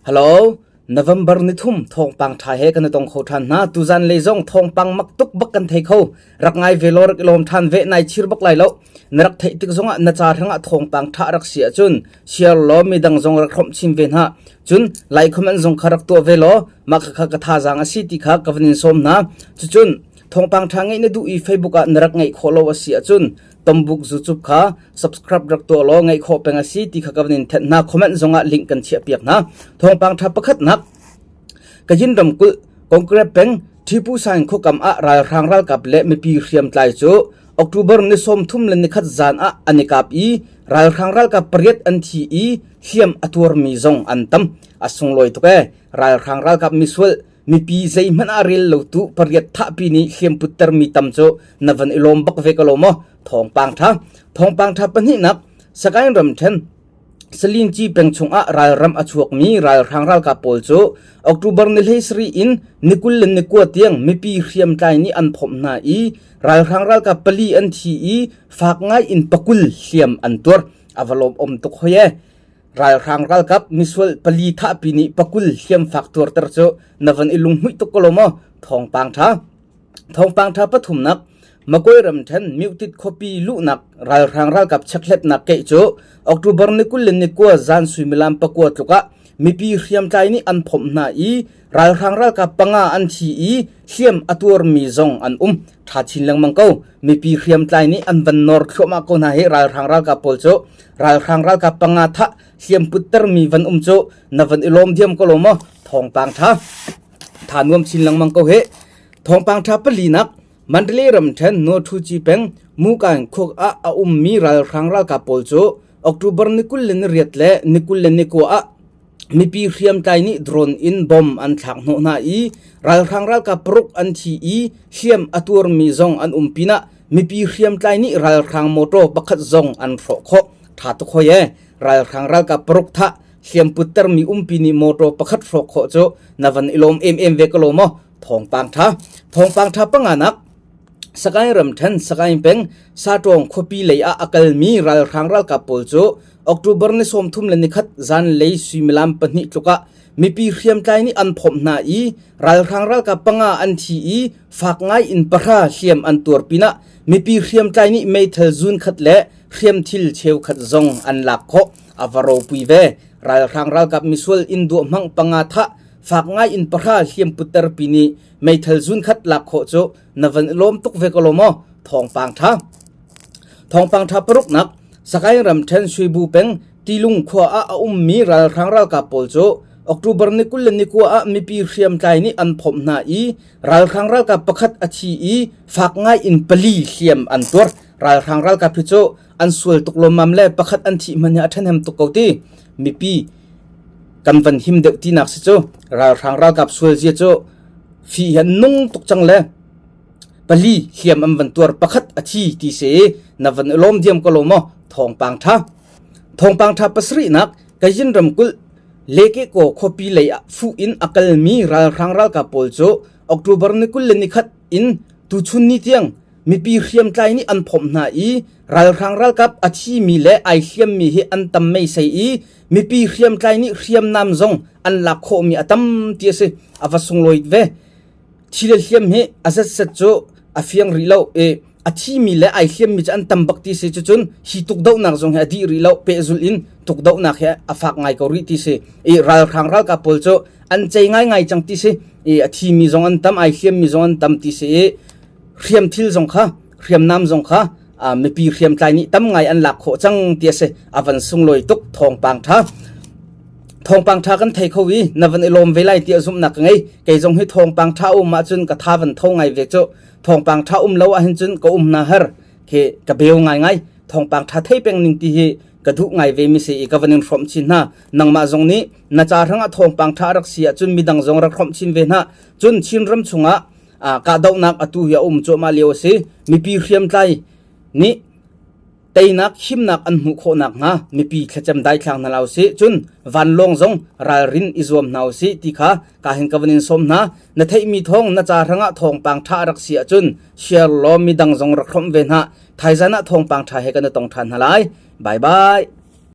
Hello, November ni thum thawngpang ṭha he kan i tong kho ṭhan hna. Tuzan lei zong thawngpang mak tuk bak kan thei kho. Rak ngai ve law rak i lawm ṭhan ve nai chir bak lai lo. Na rak theih tik zongah na ca hrangah thawngpang ṭha rak si ahcun share law midang zong rak hrawmh chin ve hna. Cun like comment zong kha rak tuah ve law mah khakha ka thazaang a si ti kha ka van in sawm hna. Cucun thawngpang ṭha ngeih na duh i Facebook ah na rak ngeih khawh lo a si ahcun Tombuk YouTube kha subscribe rak tuah law ngaih khawh peng a si ti kha ka van in thenh hna. Comment zongah link kan chiah piak hna. Thawngpang ṭha pakhatnak Kayin ramkulh Congress peng Thipu Saing khuakam ah ralhrang ralkap le mipi hriamtlai cu October ni 33 le nikhat zan ah an i kap i ralhrang ralkap pariat an thi i hliam a tuarmi zong an tam. A sunglawi tuk ee. Ralhrang ralkap misual mipi zeihmanh ah rel lo tu pariat thahpi nih hliamput termi tam cu na van i lawm bak ve ko lo maw thawngpang tha thawngpang tha pahnihnak Sagaing ramthen Salinci peng chungah ralram a chuakmi ralhrang ralkap pawl cu October ni 13 in ni 29 tiang mipi hriamtlai nih an phomh hna i ralhrang ralkap pali an thi i fak ngai in pakul hliam an tuar a va lawm om tuk hoi e Ralhrang ralkap misual pali thahpi nih pakul hliamfak tuarter cu na van i lunghmuih tuk ko lo maw? Thawngpang ṭha. Thawngpang ṭha pathumnak Makoi ramṭhen Myutit khuapi luhnak ralhrang ralkap chekhletnak keih cu October ni 29 zan suimilam pakua tluk ah mipi hriamtlai nih an phomh hna i ralhrang ralkap panga an thi i hliam a tuarmi zong an um. Ṭha chin lengmang ko. Mipi hriamtlai nih an van nawr thluahmah ko hna hi ralhrang ralkap pawl cu Ralhrang ralkap panga thah hliamput termi van um cu na van i lawm diam ko lo maw? Thawngpang ṭha. Tha nuam chin lengmang ko he. Thawngpang ṭha palinak Mandalay ramṭhen Nawṭhuci peng Mukaing khua ah a ummi ralhrang ralkap pawl cu October ni 28 le ni 29 ah mipi hriamtlai nih drone in bomb an thlak hnawh hna i ralhrang ralkap paruk an thi i hliam a tuarmi zong an um pinah mipi hriamtlai nih ralhrang motor pakhat zong an hrawh khawh. Tha tuk hoi e. Ralhrang ralkap paruk thah hliam puttermi umpi nih motor pakhat hrawk khawh cu na van i lawm em em ve ko lo maw? Thawngpang tha. Thawngpang tha panganak Sagaing ramthen Sagaing peng Satawng khuapi lei ah a kalmi ralhrang ralkap pawl cu October ni 31 zanlei suimilam pahnih tluk ah mipi hriamtlai nih an phomh hna i ralhrang ralkap panga an thi i fak ngai in pahra hliam an tuar pinah mipi hriamtlai nih meithal zun khat le hriamthil cheukhat zong an lak khawh. A va ropui ve. Ralhrang ralkap misual inn duah hmang panga thah fak ngai in pahra hliam putter pi nih meithal zun khat lak khawh cu na van i lawm tuk ve ko lo maw? Thawngpang ṭha. Thawngpang ṭha paruknak Sagaing ramṭhen Suibu peng Tilung khua ah a ummi ralhrang ralkap pawl cu October ni 29 ah mipi hriamtlai nih an phomh hna i ralhrang ralkap pakhat a thi i fak ngai in pali hliam an tuar. Ralhrang ralkap hi cu an sual tuk lawmmam le pakhat an thih hmanh hi a ṭhahnem tuk ko ti. Mipi kan van him deuh tinak si cu ralhrang ralkap sual zia cu fi hi an nung tuk cang le pali hliam an van tuar pakhat a thi ti si i na van i lawm diam ko lo maw thawngpang ṭha thawngpang ṭha pasarihnak Kazin ramkulh Lekeko khuapi lei ah fuh in a kalmi ralhrang ralkap pawl cu October ni 21 in tuchun ni tiang mipi hriamtlai nih an phomh hna i ralhrang ralkap a thimi le ai hliammi hi an tam meisei i mipi hriamtlai nih hriamnam zong an lak khawhmi a tam ti a si a va sunglawi ve Thi le hliam hi a zatset cu a fiang rih lo i a thimi le ai hliammi cu an tam bak ti si. Cucun hi tukdohnak zong hi a dih rih lo. Pehzulh in tukdohnak hi a fak ngai ko rih ti si. I ralhrang ralkap pawl cu an cei ngaingai cang ti si. I a thimi zong an tam, ai hliammi zong an tam ti si i hriamthil zong kha hriamnam zong kha mipi hriamtlai nih tam ngai an lak khawh cang ti a si. A van sunglawi tuk thawngpang ṭha. Thawngpang ṭha kan thei kho i na van i lawm ve lai tiah zumhnak ka ngei. Kei zong hi thawngpang ṭha um ahcun ka tha van tho ngai ve cu. Thawngpang ṭha um lo ahhin cun ka um na har khi ka beu ngaingai. Thawngpang ṭha thei peng ning ti hi ka duh ngai ve mi si i ka van in hrawmh chin hna. Nangmah zong nih na ca hrangah thawngpang ṭha rak si ahcun midang zong rak hrawmh chin ve hna. Cun Chinram chungah kahdohnak atu hi a um cuahmah lio a si. Mipi hriamtlai nih teinak himnak an hmuh khawh nakhnga mipi thlacam daithlang hna lo sih cun vanlawng zong ralrin i zuam hna usih ti kha ka hin ka van in sawm hna na theihmi thawng na ca hrangah thawngpang ṭha rak si ahcun share law midang zong rak hrawmh ve hna thaizan ah thawngpang ṭha he kan i tong ṭhan hna lai bye bye.